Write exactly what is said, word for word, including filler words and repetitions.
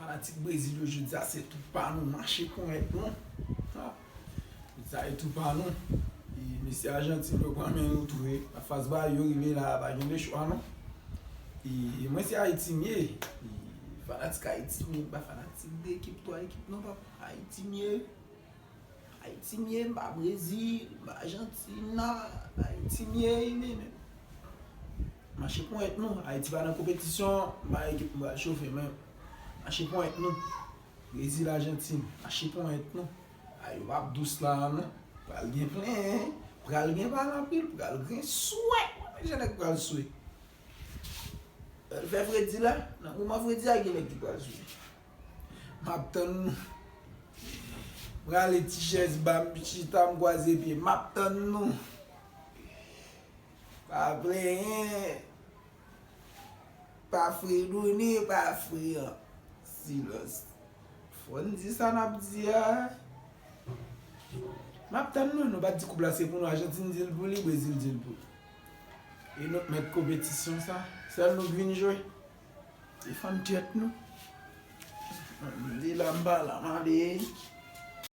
Fanatik Brezil yo, jodi a se tou pa nou, mache ponyèt nou. Jodi a e tou pa nou. E mesye Ajantin yo pran men nou tou. Afas ba yo rive la, pa gen de chwa non. E mwen se Ayiti m ye. E fanatik Ayiti m ye, m pa fanatik de ekip, twa ekip non papa. Ayiti m ye. Ayiti m ye, m pa Brezil, m pa Ajantin, non, Ayiti m ye, men, men. Mache ponyèt nou, Ayiti pa nan konpetisyon, m pa ekip m pral chofe, men mache ponyèt nou. Brezil, Ajantin, mache ponyèt nou. A yo p ap dous la non. Pral gen plenyen, pral gen pale anpil, pral gen swe. Mwen menm jan nèg pral swe. Lè l fè fredi la, nan moman fredi a gen nèg ki pral swe. M ap tann nou. M rale ti chèz ba m chita, m kwaze pye. M ap tann nou. Pa plenyen. Pa fredonnen, pa fre an silans. Fò n di sa n ap di a. M ap tann nou, nou pa t di koup la se pou nou. Ajantin di l pou li, Brezil di l pou li. E nou k mèt konpetisyon sa. Sèl nou k vin jwe. Defann tèt nou. M di la m pa la, m ale.